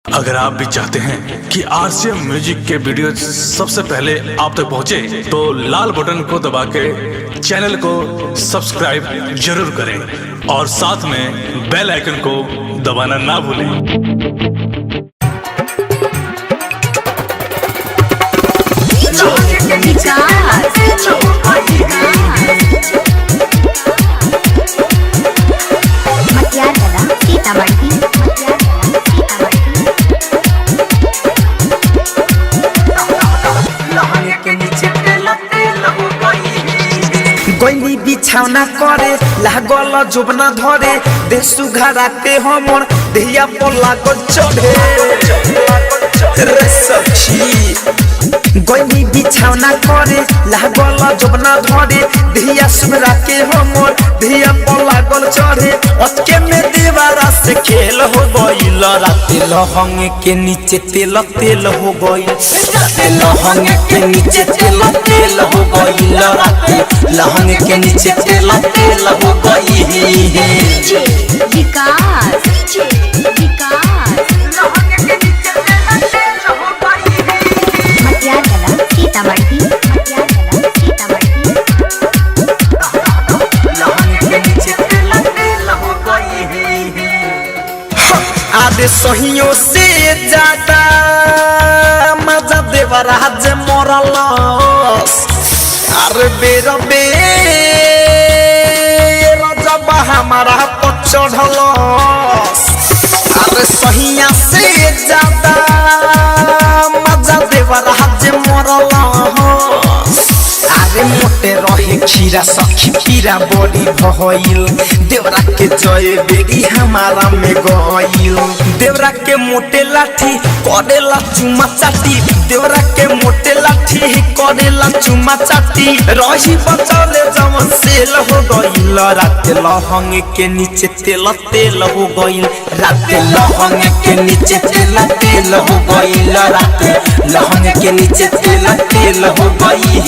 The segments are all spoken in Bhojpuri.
अगर आप भी चाहते हैं कि आरसीएम म्यूजिक के वीडियो सबसे पहले आप तक पहुंचे, तो लाल बटन को दबा के चैनल को सब्सक्राइब जरूर करें और साथ में बेल आइकन को दबाना ना भूलें। सीतामढ़ी। गैली बिछावना करे लागल जोबना धरे देसु घराते हमर देहिया पर लागल चढ़े रे सखी। गैली बिछावना करे लागल जोबना धरे देहिया सुघरा के हमर देहिया पर लागल चढ़े। अटके में दीवारा से खेल हो गइल रात लहंग के नीचे तेल तेल हो गइल रात लहंग के नीचे तेल तेल हो गइल रात लहंग के नीचे तेल तेल हो गइल। विकास मटियागला सीतामढ़ी। आदे सहियों से ज्यादा मजा देवराज मरलस अरे बेर बेर जब हमारा पर चढ़लस। अरे सहिया से ज्यादा मजा देवराज मरलस। अरे मोटे रहे खीरा सखी पीरा बड़ी भइल देवरा के जय बेरी हमारा में गइल। देवरा के मोटे लाठी करेला चुमा चाटी देवरा के मोटे लाठी करेला चुमा चाटी। रही बचले जवन सेल हो गइल रात लहंग के नीचे तेल तेल हो गइल रात लहंग के नीचे तेल तेल हो गइल रात लहंग के नीचे तेल तेल हो गइल।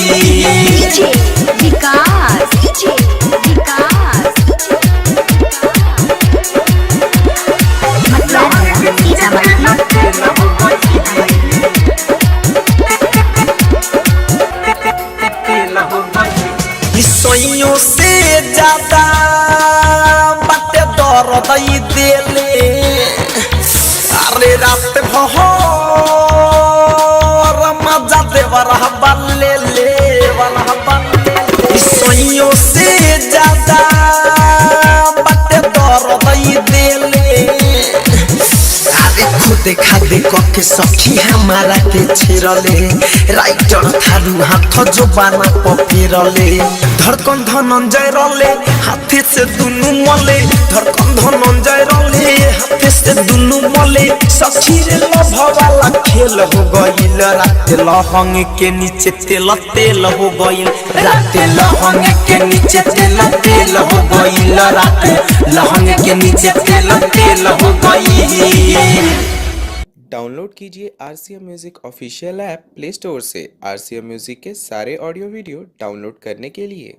विकास सीतामढ़ी। सोइयों से ज्यादा बाटे दर्द देले अरे रात भर मजा देवरा बल्ले ले सोइयों से ज्यादा बाटे दर्द देले। अरे खुदे खादे कके सखी हमारा के छेरले राइटर थारू हाथ जो बाना पफेरले। धड़कन धनंजय रले हाथे से दुनु मले धड़कन धनंजय रले हाथे से दुनु मले। सखी रे लभ वाला खेल हो गइल रात लहंग के नीचे तेल तेल हो गइल रात लहंग के नीचे तेल तेल हो गइल रात लहंग के नीचे तेल तेल हो गइल। डाउनलोड कीजिए RCM music official app play store से। आरसीएम म्यूज़िक के सारे ऑडियो वीडियो डाउनलोड करने के लिए।